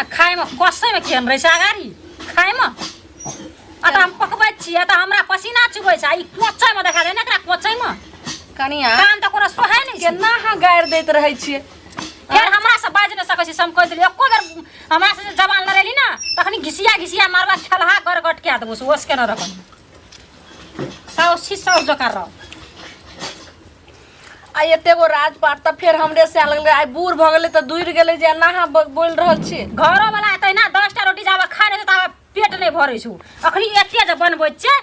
ने खायमे कसैमे केहन रहै छै अगाड़ी खायमे आ तऽ हम पकबै छियै तऽ हमरा पसीना चुबै छै आ ई कोचैमे देखा दे ने एकरा कोचैमे कनिया काम तऽ कोनो सोहाय नहि छै केना अहाँ गारि दैत रहै छियै फेर हमरा से बाजि नहि सकै छी से हम कहि देलियै एको बेर हमरा से जे जबान लड़ेली ने तखनी घिसिया घिसिया मारबा खेलहा गरगट कए देबो से ओस केना रखन साउस छी साउस जकाँ रह आ एते गो राजपाट तऽ फेर हमरे से लगलै आइ बूढ़ भऽ गेलै तऽ दूर गेलै जे एना अहाँ बोलि रहल छी घरो वाला तहिना 10टा रोटी जाबे खा नहि ताबे पेट नहि भरै छौ अखनी एते जे बनबै छै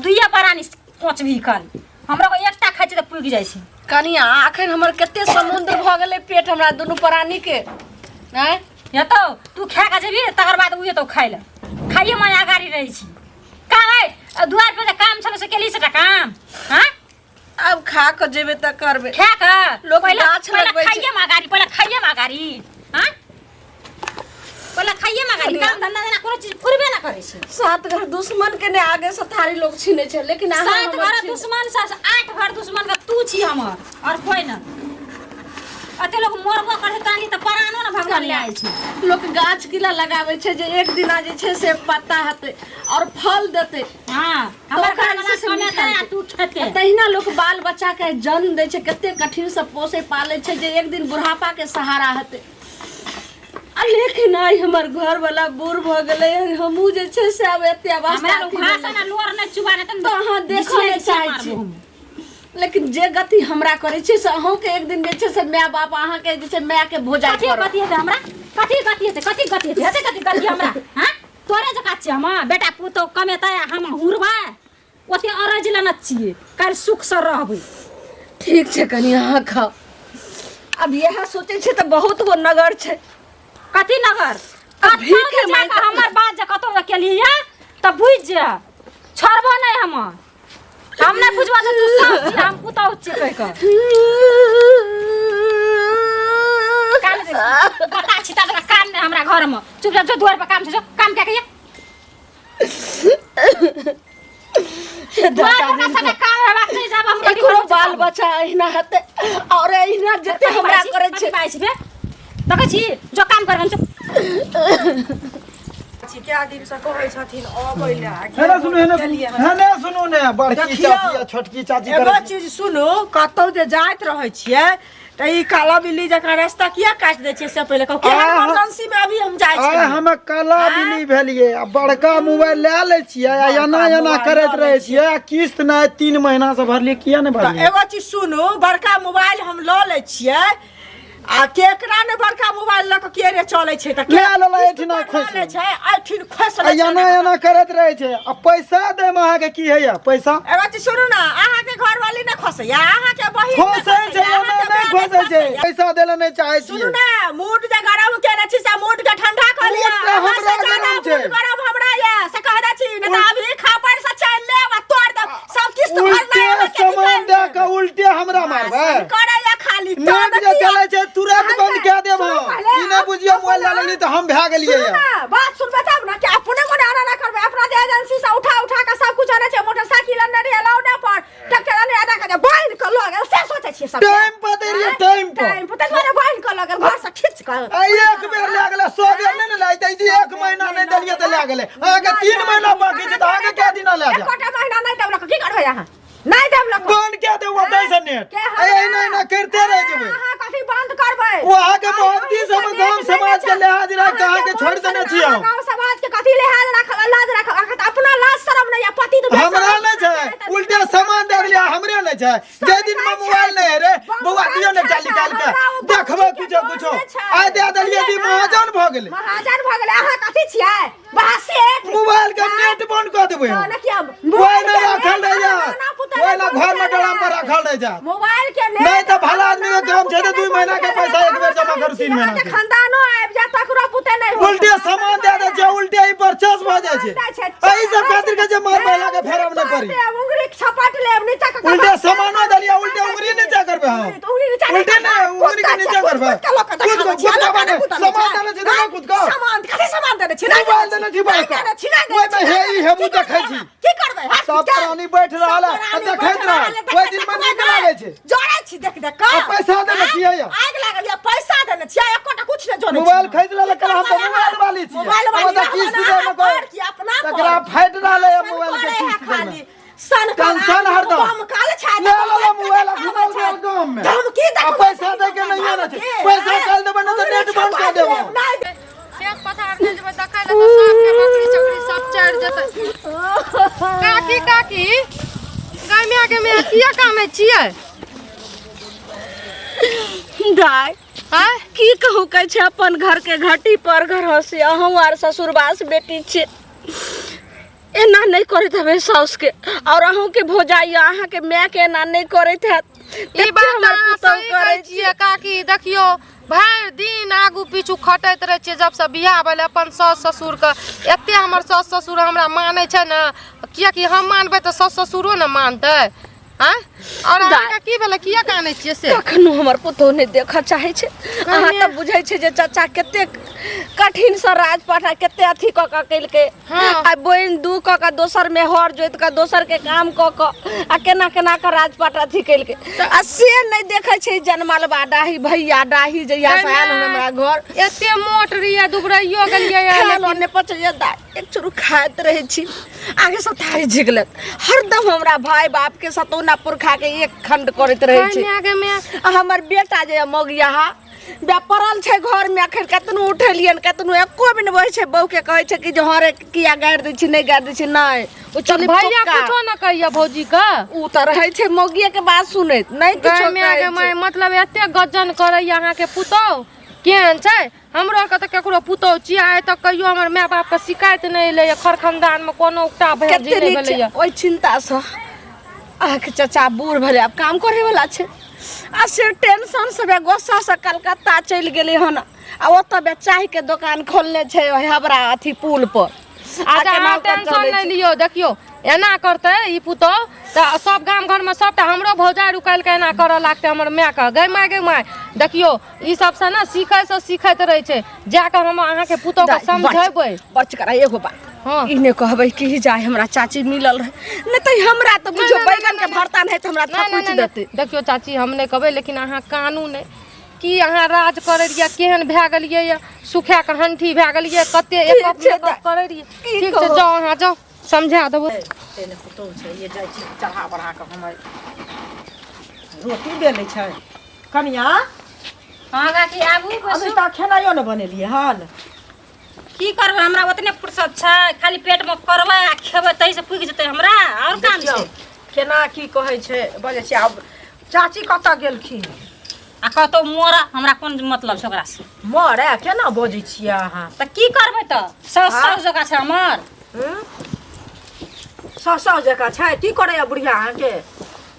दुइये परानी कोचबी खाली हमरा को एकटा खाइ छै तऽ पुगि जाइ छै कनिया अखन हमर कते समुद्र भऽ गेलै पेट हमरा दुनू प्राणी के आँय हेतौ तू खा कऽ जेबही तकर बाद ओ एतौ खाइ लए खाइए मे अगाड़ी रहै छी काम है दुआर पर जे काम छलो से केली सेटा काम हाँ आब खा कऽ जेबै तऽ करबै खा कऽ लोक पहिले गाछ पहिले लगबै छै। खाइए मे अगाड़ी पहिले खाइए मे अगाड़ी हाँ पहिले खाइए मे अगाड़ी काम धंधा जेना कोनो चीज फुरबे ना करै छै सात घर दुश्मन के ने आगे से थारी लोग छीने छै लेकिन अहाँ सात हमर घर छीन- दुश्मन से आठ घर दुश्मन के तू छी हमर और कोई ना अते लोग मरबो करे ताली तऽ परानो ने भगवान ले आयल छै लोक गाछ किला लगाबै छै जे एक दिना जे छै से पत्ता हेतै और फल देतै हाँ हमर ओकरा घर जे छै से वाला कमेतै मिठाइ आ तू खेते आ तहिना लोक बाल बच्चा के जन्म दै छै कते कठिन से पोसै पालै छै जे एक दिन बुढ़ापा के सहारा हेतै आ लेकिन आइ हमर घर वाला बूढ़ भऽ गेलै हमहूँ जे छै से आब एते अवस्था हमरा अथी घास भेलै। ना लोर नहि चुबा नहि तऽ अहाँ देखऽ नहि चाहै छी लेकिन जे गति हमरा करै छै से अहूँके एक दिन जे छै से माय बाप अहाँके जे छै मायके भोजाइ कथी करत गति हेतै हमरा कथी गति हेतै कथी गति हेतै हेतै कथी गति हमरा हाँ तोरे जकाँ छियै हम बेटा पुतोह कमेतै आ हम हुरबै ओते अरज लेने छियै काल्हि सुखसँ रहबै ठीक छै कनि अहाँ खाउ आब इएह सोचै छै तऽ बहुत गो नगर छै कथी नगर आ कतौ भीखे जे जाकऽ मांगि- हमर बात जे कतौ केलियै तऽ बुझि जा छोड़बो नहि हम हम नहि बुझबो जे तू साउस छी हम पुतहु छी कहि कऽ कान दे। पता छी तब काम नहि हमरा घरमे चुपचाप जो दुआर पर काम छै जो काम कए के दुआर पर सबटा काम हेबाक छै जाब हम रोटी एकरो बनबै छी बाल तब। बच्चा अहिना हेतै और अहिना जते हमरा करै छै पाइ छी बे देखै छी जो काम करबन चुप छी कए दिन से कहै छथिन अबै लए हे ने सुनू हे ने गेलियै हे ने सुनू ने बड़की देखियौ। चाची आ छोटकी चाची एगो करै छी। चीज सुनू कतौ जे जाइत रहै छियै तऽ ई काला बिल्ली जकाँ रास्ता किया काटि दै छियै से पहिले कहू केहन आय हम- इमरजेंसी में अभी हम जाइ आइ छियै हम काला बिल्ली भेलियै आ बड़का मोबाइल लए लै छियै आ एना बड़का एना मोबाइल करैत लऽ लै रहै छियै आ किस्त नहि 3 महीना से भरलियै किया नहि तऽ भरलियै एगो चीज सुनू बड़का मोबाइल हम लऽ लै छियै आ केकरा ने बड़का मोबाइल लऽ कऽ के रे चलै छै तऽ के लए लेला किस्त एहिठिना पर लऽ खोसि लै छै एहिठिन खोसि आ लै छै एना एना करैत रहै छै आ पैसा दैमे अहाँके की होइया पैसा एगो चीज सुनू ने अहाँके घरवाली नहि खोसैया अहाँके बहिन नहि खोसै छै खोसैया, एना अहाँके नहि माय खोसै छै खोसैया। पैसा दै लए नहि चाहै सुनू छियै ने मूड जे गरम केने छी से मूड के ठंडा कऽ लिअ मूड तऽ अहाँ से हमरा ज्यादा गरम छै। मूड गरम हमरा यऽ से कह दै छी नहि तऽ अभी खापड़ से चलि लेब आ तोड़ देब सब किस्त उल्टे सामान दए कऽ उल्टे हमरा मारबै करैया खाली नेट जे चलै छै तुरंत बंद कए देब हम ई नहि बुझियौ मोबाइल लए लेली तऽ हम भए गेलियै सुनू ना बात सुनबै तब ना कि अपने मने आना ना करबै अपना जे एजेंसी से उठा उठा के सब कुछ आने छै मोटरसाइकिल आने रहे अलाउ पर ट्रैक्टर आने आधा के बांध के लऽ गेल से सोचै छियै सब टाइम पर दै रहियै टाइम पर टाइम पर ताहि दुआरे बांध के लऽ गेल घर से खींच के आ एक बेर लए गेलै 100 बेर नहि ने लए जेतै एक महीना नहि देलियै तऽ लए गेलै अहाँके 3 महीना बाकी छै तऽ अहाँके कए दिना लए जायत एकोटा महीना नहि देब की करबै अहाँ नहि देब लऽ बंद कए देब ओतै से नेट के आ एहिना एहिना करिते रहि जेबै अहाँ कथी बंद करबै ओ अहाँके मोहब्बती से हम गाम समाज के लिहाज राखि के अहाँके छोड़ि देने छी हम गांव समाज के कथी लिहाज राखब लाज राखब अहाँके तऽ अपना लाज शरम नहि यऽ पति तऽ हमरा नहि छै उल्टे सामान दे देलियै हमरे नहि छै जे दिन में मोबाइल नहि रे बौआ दियौ ने एकटा निकालि के देखबै कुछो कुछो आइ दे देलियै कि महाजन भऽ गेलै महाजन भऽ गेलै अहाँ कथी छियै बा सेठ मोबाइल के नेट बंद कऽ देबै हम। ना कि हम ओहि ने राखल रहि जायत ओहि ने घर में डराम पर राखल रहि जायत मोबाइल के नेट नहि तऽ भला आदमी के काम छै तऽ 2 महीना के पैसा एक बेर जमा करू 3 महीना के खानदानो आबि जायत तकरो पुते नहि होत। उल्टे सामान दे दै छै उल्टे ई वर्चस्व भऽ जाइ छै एहि सब खातिर के जे मार महिला के फेराम नहि पड़ी उंगली छपट लेब नीचा के उल्टे सामानो देलियै उल्टे उंगली नीचा करबै हम उंगली नीचा उल्टे नहि उंगली के नीचा करबै कूद कऽ कूद कऽ बाटे सामान देने छी तऽ कूद कऽ सामान कथी सामान देने छी मोबाइल देने छी बड़का ओहिमे हे ई हेमू देखै छी की करबै सब प्राणी बैठ रहल है आ देखैत रहल ओहि दिन में नीक लागै छै। जरै छी देख देख कऽ। आ पैसा देने छियै या? आगि लागल या पैसा देने छियै एकोटा कुछ नहि जनै मोबाइल खरीद लेलक हम तऽ मोबाइल वाली छियै। मोबाइल वाली हम तऽ किस्त देमे कोइ की अपना पर। तकरा फाटि रहलै है मोबाइल के करे है किस्त देमे। खाली सन टेंशन हरदम। बम काल छै ले ले ले मोबाइल अखन गेल गाम में। धमकी आ पैसा दै के नहिये ने छै। पैसा काल्हि देबै नहि तऽ नेट बंद कऽ देबौ। खेत पथार नहि जेबै देखै लए तऽ सबके बकरी चकरी सब चढ़ि जेतै। काकी काकी गाय माय के माय किया कानै छियै? दाय आँय? की कहू कहै छै अपन घर के घटी पर घर हंसी अहूँ आर ससुरबास बेटी छी एना नहि करैत हेबै साउसके आओर अहूँके भौजाइ अहाँके मायके एना नहि करैत हैत ई बात हमर अहाँ पुतहु सही कहै करै छियै काकी। देखियौ भरि दिन आगू पीछू खटैत रहै छियै जबसँ बियाह भेलै अपन साउस ससुरके एते हमर साउस ससुर हमरा मानै छै ने किएकि हम मानबै तऽ साउस ससुरो ने मानतै। आँय आओर अहाँके की भेलै किया कानै छियै से? कखनो हमर पुतोह नहि देखऽ चाहै छै। अहाँ तऽ बुझै छै जे चाचा कतेक कठिनसँ राजपाट आ कते अथी कऽ कऽ केलकै। आ बोनि दू कऽ कऽ दोसरमे हर जोति कऽ दोसरके काम कऽ कऽ आ केना केना कऽ राजपाट अथी केलकै आ से नहि देखै छै जनमलबा डाही भैया डाही जहियासँ आयल हन हमरा घर एते मोट रहियै दुबराइयो गेलियै खाना नहि पचैया दाइ एक चूरू खाइत रहै छी आगे से थारी झिकलत हरदम हमरा भाई बाप के सतौना पुरखा के एक खंड करैत रहै छै। माय गे माय। आ हमर बेटा जे यऽ मौगियाहा बे पड़ल छै घर में अखन कतनो उठेलियन कतनो एको बिन बहै छै बहू के कहै छै कि जे हरे किया गारि दै छी नहि गारि दै छी नहि ओ चली भैया पक्का। कुछो न कहिया भौजी के उ तऽ रहै छै मौगिए के बात सुनैत नहि किछो गाय माय गे कहै माय छै। मतलब एते गजन करैया अहाँके पुतोहु केहन छै? हमरो आरके तऽ केकरो पुतोहु छियै आइ तक कहियो हमर माय बापके शिकायत नहि एलैया खर खानदानमे कोनो उकटा भैजी कते नहि नीक छै भेलैया। ओहि चिन्तासँ अहाँके चाचा बूढ़ भेलै आब काम करैवला छै आ से टेंशन से बे गुस्सासँ कलकत्ता चलि गेलै हन आ ओतऽ बे चायके दोकान खोलने छै ओहि हबरा अथी पुल पर। अच्छा केना अहाँ ओकर टेंशन चलै नहि छै। लियौ। देखियौ एना करतै ई पुतोहु तऽ सब गाम घरमे सबटा हमरो भौजाइ रुकालि कऽ एना करऽ लागतै हमर मायके। गै माय गै माय देखियौ ई सबसँ ने सीखैसँ सीखैत रहै छै। जाकऽ हम अहाँके पुतोहुके समझेबै। बच करा एगो बात हँ। ई नहि कहबै कि जाय हमरा चाची मिलल रहै नहि तऽ हमरा तऽ बुझियौ नहि, बैगन के भरता नहि तऽ हमरा नहि, नहि, थकुचि नहि, देतै। देखियौ चाची हम नहि कहबै लेकिन अहाँ कानू नहि कि अहाँ राज करै रहियै केहन भए गेलियै यऽ सुखा कऽ हंठी भए गेलियै कते ठीक एक छै मेकअप करै रहियै। की ठीक छै कहू? जाउ अहाँ जाउ समझा देबै। तेने पुतोहु छै ये जाइ छी चढ़ा बढ़ा कऽ हमर रोटी बेलै छै। कनिया हँ काकी आबू अभी बैसू। तक खेनाइयो नहि बनेलियै हन। की करबै हमरा ओतने फुर्सत छै खाली पेटमे करबै आ खेबै ताहिसँ पुगि जेतै हमरा आओर काम देखियौ छै। केना की कहै छै बजै छै। आब चाची कतऽ गेलखिन? आ कतौ मरऽ हमरा कोन मतलब छै ओकरासँ। मरे केना बजै छियै अहाँ? तऽ की करबै तऽ साउस साउस जकाँ छै हमर। साउस साउस जकाँ छै की करैया बुढ़िया अहाँके?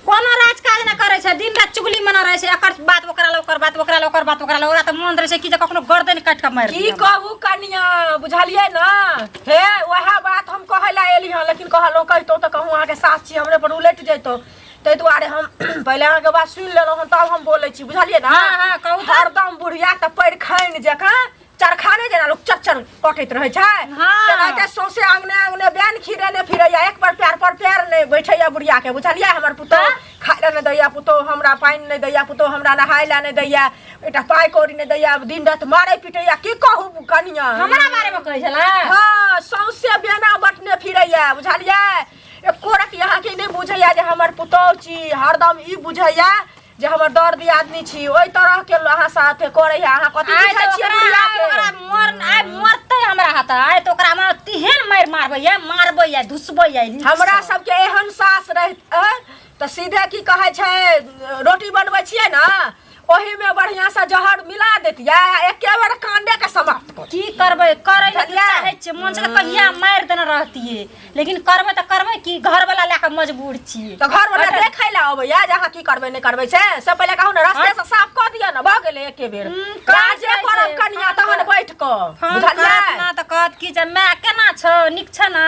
कोनो राज काज नहि करै छै दिन राति चुगली मना रहै छै एकर बात ओकरा लग ओकर बात ओकरा लग ओकर बात ओकरा लग ओकरा तऽ मोन रहै छै कि जे कखनो गर्दन काटि कऽ मारि की दिअ। कहू कनिया बुझलियै ने? हे वएह बात हम कहै लए एली हँ लेकिन कहलहुँ कहितहुँ तऽ कहूँ अहाँके सास छी हमरे पर उलटि जैतहुँ ताहि दुआरे हम पहिले अहाँके बात सुनि लेलहुँ हन तब हम बोलै छी बुझलियै ने? हँ, हँ, कहू तऽ। हरदम बुढ़िया तऽ पैरखैन जकाँ चरखाने जेना लोक चच्चर कटैत रहै छै हँ। तेनाहिते सौंसे अंगने अंगने बैन खिरेने फिरैया एक पर पैर पर पैर नहि बैठैया बुढ़िया के बुझलियै? हमर पुतोहु खाय लए नहि दैया पुतोहु हमरा पानि नहि दैया पुतोहु हमरा नहाय लए नहि दैया एकटा पाइ कौड़ी नहि दैया दिन राति मारै पिटैया की कहू कनिया हमरा बारेमे कहै छलै? हँ सौंसे बेना बटने फिरैया बुझलियै? एको रति अहाँके नहि बुझैया जे हमर पुतोहु छी हरदम ई बुझैया जे हमर दर दियादनी छी ओहि तरह के अहाँ साथे करैया। अहाँ कथी आइ बुझै तऽ छियै ओकरा बुढ़िया आइ के? ओकरा मर आइ मरतै हमरा हाथ आइ तऽ ओकरा हमरा तेहन मारि मारबै या मारबै या धुसबै या नीकसँ। हमरा सबके एहन सास रहत तऽ सीधे की कहै छै रोटी बनबै छियै ने ओहिमे बढ़िआँ से जहर मिला देतियै आ एके बेर कांडे के समाप्त कर। की करबै करै लए तऽ बुझलियै? चाहै छियै मन छै तऽ कहिया मारि देने रहतियै लेकिन करबै तऽ करबै की घरवला लए कऽ मजबूर छियै। तऽ घरवला देखै लए अबैया जे अहाँ की करबै नहि करबै से से पहिले कहू ने रास्ते से साफ कऽ दिअ ने भऽ गेलै एके बेर। काज काजे रहै करब छै, कनिया फोन तहन बैठ कऽ फोन बुझलियै? करत ना तऽ कहत कि जे माय केना छौ नीक छ ने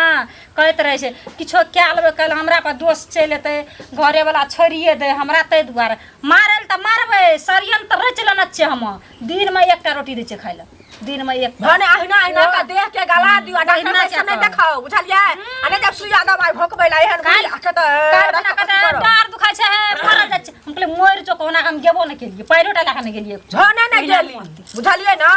कहैत रहै छै किछो कए लेबै काल्हि हमरा पर दोष चलि एतै घरेवला छोड़िए दे हमरा ताहि दुआरे मारल तऽ मारबै षड्यंत्र रचि लेने छियै हम दिनमे एकटा रोटी दै छियै खाइ लए। दिन में एक भने अहिना अहिना का देह के गला दियो आ डॉक्टर अहिना पैसा के नहीं कर। देखाओ बुझलियै आ नहीं जब सुइया दवाई भोकबै ला एहन काल्हि- बुढ़िया के तऽ काल्हि रखऽ बना कथी कऽ करब? डाँर दुखाइ छै हे, मरल जाइ छै। हम कहलियै मरि जो कोना हम गेबो नहि केलियै पैरो टा लए कऽ नहि गेलियै भने नहि बिना गेली मरती। बुझलियै ने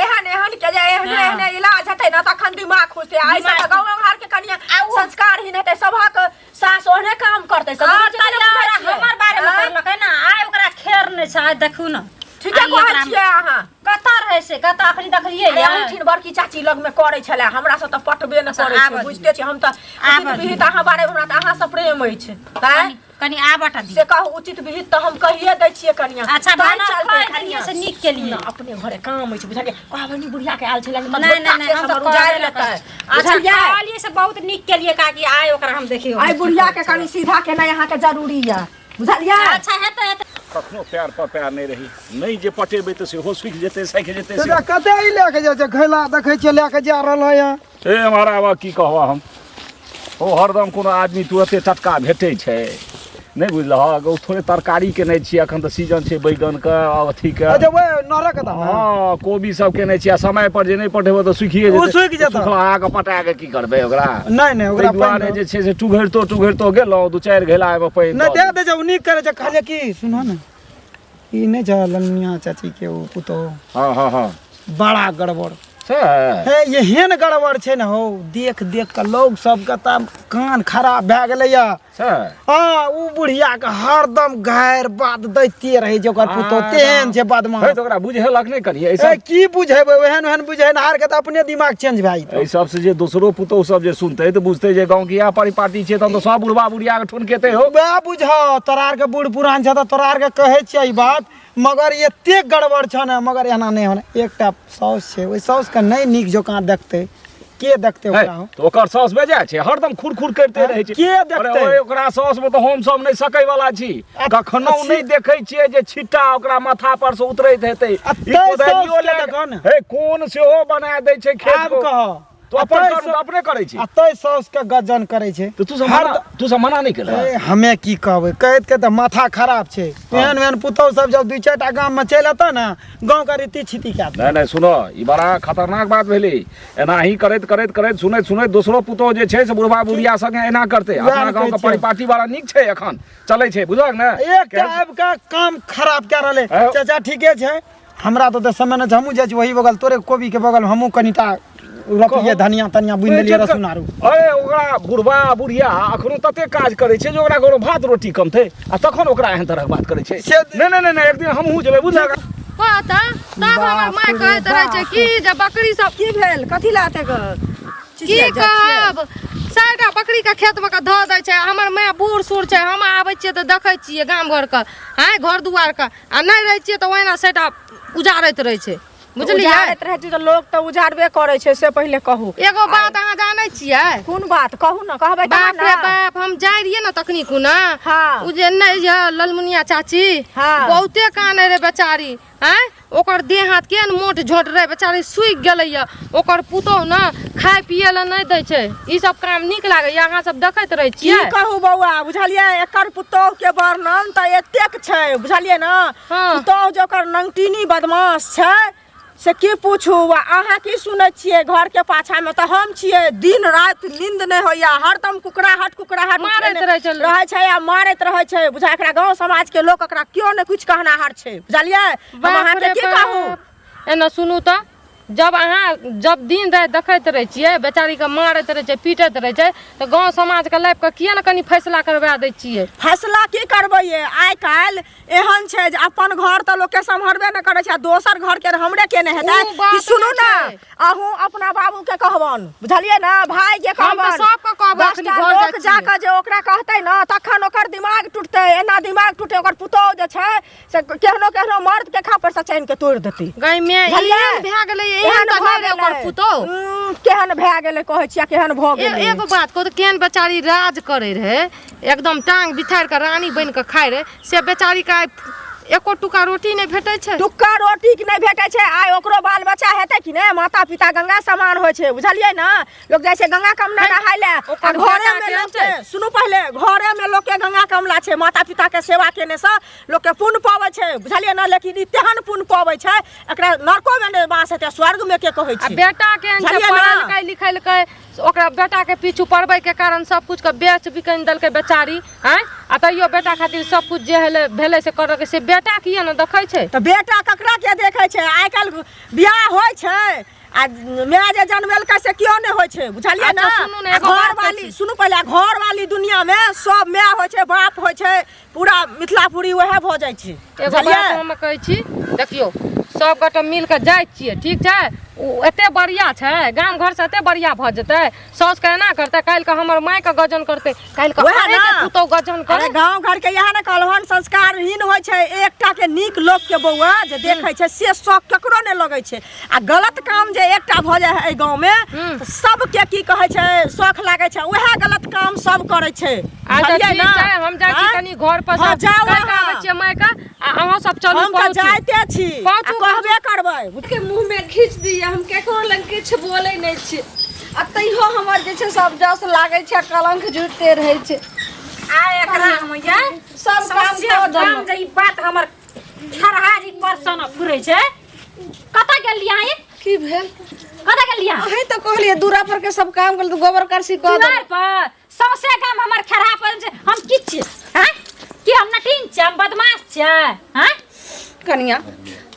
एहन एहन के जे एहने हाँ। एहने इलाज हेतै ने तखन दिमाग खुजतै आइ सब दिमाग- गाँव घर के कनिया आ उ- संस्कारहीन हेतै सभक सास ओहने काम करतै सब और बुझै छियै कि नहि तैयार बुझै छियै? हमर बारेमे आँय? करलकै ने आइ ओकरा खेर नहि छै आइ देखू ने ठीके आइ कहै एकरा- छियै अहाँ कतऽ रहै से कतऽ अखनी देखलियै अरे यऽ? अनठिन बड़की चाची लगमे करै छलै हमरा से तऽ पटबे नहि करै छै आबऽ दियौ। बुझते छी हम तऽ आबऽ उचित विहित अहाँ बारे हमरा तऽ अहाँ से प्रेम अछि तैं कनि- कनि आबऽ टा से दियौ कहू उचित विहित तऽ हम कहिए दै छियै कनिया अच्छा, तैं भानस चलते कहि कनिया। देलियै से नीक केलियै। सुनऽ, अपने घरे काम अछि बुझलियै कहबै नी बुढ़िया के आयल छलै नहि नहि नहि हम तऽ उजाड़ि कहबे लेतै नहि करबै। अच्छा बुझलियै कहलियै से बहुत नीक केलियै काकी आइ ओकरा हम देखियौ आइ बुढ़िया के कनि सीधा केनाइ अहाँके जरूरी यऽ बुझलियै अच्छा हेतै हेतै कखनो पैर पर पैर नहि रही नहि जे पटेबै तऽ सेहो सुखि जेतै सखि जेतै चाचा कते ई लए के जाइ छै घैला देखै छियै लए के जा रहल है ए हमारा आब की कहबह हम ओ हरदम कोनो आदमी तुरते टटका भेटै छै नहि बुझलहक ओ थोड़े तरकारीके नहि छियै एखन तऽ सीजन छै बैगनके अथीके अच्छा ओए नरक दाम हँ कोबी सबके नहि छियै आ समय पर जे नहि पटेबै तऽ सुखिए ओ जेतै सुखि जेतै। सुखलाहा पटा कऽ की करबै ओकरा नहि नहि ओकरा ताहि दुआरे पानि जे छै से टुघरितो टुघरितो गेलहुँ दू चारि घैला ओहिमे पानि नहि दऽ दए दै छै ओ नीक करै छै कहलियै की सुनऽ ने ई नहि छै ललनिया चाची के ओ पुतोह हँ हँ हँ बड़ा गड़बड़ से हे एहन गड़बड़ छै ने हौ देख देख कऽ लोग सबके तऽ कान खराब भए गेलैया से हँ ओ बुढ़िया के हरदम गारि बात दैते रहै छै ओकर पुतोह तेहन छै हे बदमाश तऽ ओकरा बुझेलक नहि करियै एहि ए सब की बुझेबै ओहन ओहन बुझेनहार के तऽ अपने दिमाग चेंज भए जेतै एहि सबसँ जे दोसरो पुतोह सब जे सुनतै तऽ बुझतै जे गाँवके इएह परिपाटी छियै तहन तऽ सब बुढ़बा बुढ़ियाके ठुनकेतै हौ वएह बुझह तोरा आरके बूढ़ पुरान छह तऽ तोरा आरके कहै छियै ई बात मगर एतेक गड़बड़ छह ने मगर एना नहि होना एकटा साउस छै ओहि साउसके नहि नीक जकाँ देखतै के देखतै है, ओकरा हौ? तऽ ओकर साउस बेजा छै हरदम खुर खुर करिते रहै छै के देखतै? अरे ओए, ओकरा साउस मे तऽ हम सब नहि सकै वाला छी कखनो नहि देखै छियै जे छिट्टा ओकरा माथा पर से उतरैत हेतै आ ई तै कोदारियो साउसके लए देखऽ ने। हे कोन सेहो बना दै छै खेत आब को। कह तो अपन आ तै कर्म तऽ अपने करै छी आ तै साउसके गजन करै छै तऽ तू सब हर मना तू सब मना नहि केलह ए, हमे की कहबै कहैत कहैत तऽ माथा खराब छै एहन एहन पुतहु सब जब दू चारि टा गाममे चलि एतऽ ने गाँवके रीति छिति कए देतै। नहि नहि सुनो ई बड़ा खतरनाक बात भेलै एनाही करैत करैत करैत सुनैत सुनैत दोसरो पुतोह जे छै से बुढ़बा बुढ़िया संगे एना करतै वएह अपना ने गाँवके कहै छियै। परिपाटी बड़ा नीक छै एखन चलै छै बुझलक ने एकटा आबि कऽ काम खराब कए रहलै आयो। चाचा ठीके छै हमरा तऽ ओते समय नहि छै हमहूँ जाइ छी वही बगल तोरे कोबीके बगल हमहूँ कनिटा रोपलियै धनिया तनिया बुनि देलियै रसुन आरू अरे ओकरा बुढ़बा बुढ़िया अखनो तते काज करै छै जे ओकरा कोनो भात रोटी कमतै आ तखन ओकरा एहन तरहक बात करै छै से- नहि नहि नहि नहि, एक दिन हमहूँ जेबै बुझलक कह तऽ तब हमर माय कहैत रहै छै कि जे बकरी सब की भेल कथी लए एतेक की चिचिया जाइ छियै? कहब चारिटा बकरीके खेतमे के धऽ दै छै हमर माय बूढ़ सूढ़ छै हम आबै छियै तऽ देखै छियै गाम घरके आँय घर दुआरके आ नहि रहै छियै तऽ ओहिना सभटा उजाड़ैत रहै छै बुझलियै उजाड़ैत रहै छै तऽ लोक तऽ उजाड़बे करै छै से पहिले कहू एगो बात अहाँ जानै छियै कोन बात कहू ने कहबै तहन बाप रे ने बाप हम जाइ रहियै ने तखनी कुना हाँ। उ जे नहि जे ललमुनिया चाची हाँ। बहुते कानै रहै बेचारी आँय ओकर देह हाथ केहन मोट झोट रहै बेचारी सुखि गेलैया ओकर पुतोहु ने खाय पियै लए नहि दै छै ई सब काम नीक लागैया अहाँ सब देखैत रहै की छियै कहू बौआ बुझलियै एकर पुतोह के वर्णन तऽ एतेक छै बुझलियै ने हाँ। पुतोह जे ओकर नंगटिनी बदमाश छै से की पूछू आ अहाँ की सुनै छियै घर के पाछा मे तऽ हम छियै दिन राति नींद नहि होइया हरदम कुकराहट कुकराहट मारैत रहै छै लोक। रहै छै आ मारैत रहै छै बुझा एकरा गाँव समाज के लोक एकरा केओ नहि किछु कहनाहर छै बुझलियै हम बाप अहाँके रे की कहू बाप। एना सुनू तऽ जब अहाँ जब दिन राति देखैत रहै छियै बेचारीके मारैत रहै छै पीटैत रहै छै तऽ गाँव समाजके लाबि कऽ किए ने कनि फैसला करवा दै छियै फैसला की करबै ये आइ काल्हि एहन छै जे अपन घर तऽ लोकके सम्हरबे नहि करै छै आ दोसर घरके हमरे केने हेतै ओ बात कि सुनू नहि ने छै। अहूँ अपना बाबूके कहबन बुझलियै ने भाइके हम तऽ कहबन सबके कहबै, अखनी दसटा घर जाइ लोक छियै। जाकऽ जे ओकरा कहतै ने तखन ओकर दिमाग टूटतै एना दिमाग टूटे ओकर पुतोहु जे छै से केहनो केहनो मर्द के खापर से चैन के तोड़ि देतै गई में बुझलियै? एहन भए गेलै एहन तऽ नहि रहै ओकर पुतोहु केहन भए गेलै कहै छियै केहन भऽ गेलै एगो बात कहू तऽ केहन बेचारी राज करै रहै एकदम टांग बिछारि कऽ रानी बनि कऽ खाइ रहै से बेचारीके आइ एको टुका रोटी नहि भेटै छै। टुक्का रोटी के नहि भेटै छै। आइ ओकरो बाल बच्चा हेतै कि नहि? माता पिता गंगा समान होइ छै, बुझलियै ने? लोक जाइ छै गंगा कमला नहाय लए, आ ओकर घरे बेटा में केहन लोक के छै? सुनू पहिले, घरे में लोक के गंगा कमला छै। माता पिता के सेवा केने से लोक के पुण्य पबै छै, बुझलियै ने? लेकिन ई तेहन पुण्य पबै छै, एकरा नरको में नहि वास हेतै, स्वर्ग में के कहै आ छै? बेटा केहन छै? बुझलियै ने? पढ़लकै लिखलकै, ओकरा बेटा के पीछू पढ़बै के कारण सब कुछ के बेच बिकनि देलकै बेचारी। आँय, आ तैयो बेटा खातिर सब कुछ जे हेलै भेलै से करलकै, से बेटा किए ने देखै छै? तऽ बेटा ककरा के देखै छै? आइ काल्हि बियाह होइ छै आ माय जे जनमेलकै से केओ नहि होइ छै, बुझलियै ने? अच्छा, सुनू ने, आ एगो बात घर वाली कहै छी। सुनू पहिले, घर वाली दुनिया मे सब माय होइ छै, बाप होइ छै, पूरा मिथिलापुरी वएह भऽ जाइ छै, एगो बुझलियै? बात हम कहै छी, देखियौ सब गोटा मिल कऽ जाइ छियै, ठीक छै? ओ एते बढ़िया छै, गाम घर से एते बढ़िया भऽ जेतै, साउस के एना करतै, काल्हि के हमर माय के गजन करतै, काल्हि के वएह अहाँके ने। पुतोहु गजन अरे करे। गांव घर के इएह ने कहलहन, संस्कारहीन होइ छै। एकटा के नीक लोक के बौआ जे देखै छै से शौक केकरो नहि लगै छै, आ गलत काम जे एकटा भऽ जाइ है एहि गांव में तऽ सबके की कहै छै, शौख लागै छै, उएह गलत काम सब करै छै, अच्छा बुझलियै ठीक ने? छै, हम जाइ छी आँय? कनी घर पर हँ, से जाउ कहि कऽ अहाँ। आबै छियै मायके, आ अहाँ सब चलू। हम तऽ पहुँचू। जाइते छी आ पहुँचू, कहबे करबै। के मुँह में घीच दिए, हम केकरो लग किछु बोलै नहि छी, आ तैयो हमर जे छै सब जस लागै छै, कलंक जुड़ते रहै छै। आ एकरा हम ये सब काम समस्या कऽ गाम देलहुँ। जे ई बात हमर खरहा जी परसन फुरै छै। कतऽ गेलियै अहाँ? की भेल? कतऽ गेलियै? अहीं तऽ कहलियै दूरा पर के सब काम कर, गोबर करसी कऽ दुआर देलहुँ। पर सौंसे गाम हमर खरहा पर छै। हम की छियै? हैं कि हम नटीन छियै? हम बदमाश छियै? हैं कनिया,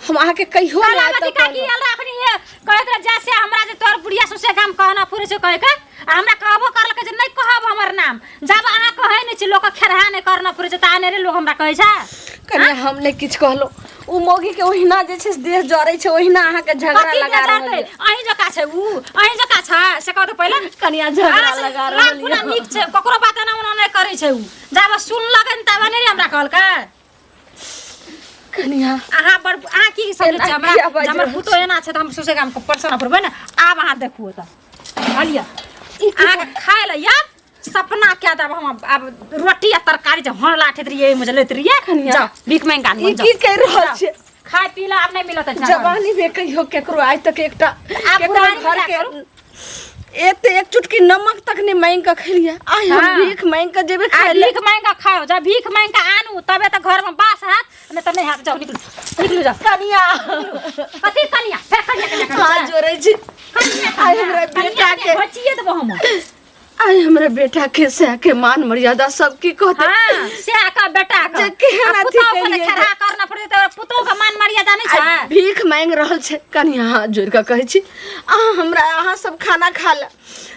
हम अहाँके कहियो नहि आइ कलावती तक काकी कहलहुँ। आयल रहे अखनी, हे कहैत रहे जैसे हमरा जे तोहर बुढ़िया सौंसे गाम कहना फुरै छै कहि के, आ हमरा कहबो करलकै जे नहि कहब हमर नाम। जब अहाँ कहै नहि छी लोक खेरहा नहि करना फुरै छै, तऽ आने रे लोक हमरा कहै छै। कनिया, हम नहि किछु कहलहुँ, ओ मौगी के ओहिना जे छै से देह जरै छै, ओहिना अहाँके झगड़ा कथी लगा के रहल जरतै? यऽ। अहीं जकाँ छै उ, अहीं जकाँ छै से कहू तऽ पहिले। कनिया, झगड़ा अहाँ से लगा लाख रहल गुना यऽ। नीक छै, ककरो बात एना ओना नहि करै छै उ। जाबे सुनलकै ने ताबे नहि रे हमरा कहलकै। कनिया, अहाँ बड़ अहाँ की समझै एना छियै हमरा? किया बाजि जे हमर रहल पुतोह एना छै तऽ हम सौंसे गाम के परसना फुरबै ने? आब अहाँ देखू ओतऽ कहलियै अहाँके खाय लए या सपना क्या देब हम। आब रोटी आ तरकारी जे हर लाठैत रहियै, ओहिमे जे लैत रहियै। कनिया, जाउ भीख मांगि कऽ आनू, ई जाउ। की कहि रहल छियै? खाय पी लए आब नहि मिलत अच्छा। जवानी में कहियो केकरो आइ तक एकटा आब केकरो बुढ़ारी में घर क्या के करू? एक तऽ एक चुटकी नमक तक नहि मांगि कऽ खेलियै, आइ हम हाँ। भीख मांगि कऽ जेबै आ खाय लए? भीख मांगि कऽ खाउ। जब भीख मांगि कऽ आनू तबे तऽ घरमे बास हैत, नहि तऽ नहि हैत। जाउ, निकलू, निकलू, जाउ। कनिया। कथी कनिया? फेर कनिया कनिया करै हाथ छै? जोड़ै छी। कनिया आइ हमरा कनिया बेटा के घोचिए देबो हम। आइ हमरा बेटा के सह के मान मर्यादा सब की कहते? हाँ, से का बेटा का जे केहन आ अथी पुतहु के केलियै जे- खेरहा करना पड़तै तऽ पुतहु के मान मर्यादा नहि आइ छै? भीख मांगि रहल छै। कनिया, हाथ जोड़ि कऽ कहै छी, अहाँ हमरा अहाँ सब खाना खा ले,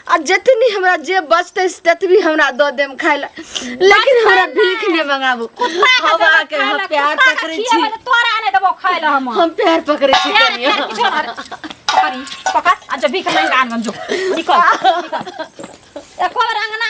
आ जतनी हमरा जे बचतै से ततबी हमरा दऽ देम खाय लए, लेकिन हमरा भीख नहि मंगाबू। कुत्ता के हम देबो अहाँके खाय हम लए, प्यार कुत्ता के पकड़ै छी। खिएबै तऽ तोरा नहि देबो खाय लए हम। हम प्यार पकड़ै छी। प्यार कनिया, प्यार किछो नहि। पकड़, पकड़ आ जो भीख मांगि कऽ आन, जो निकल निकल। एको बेर अंगना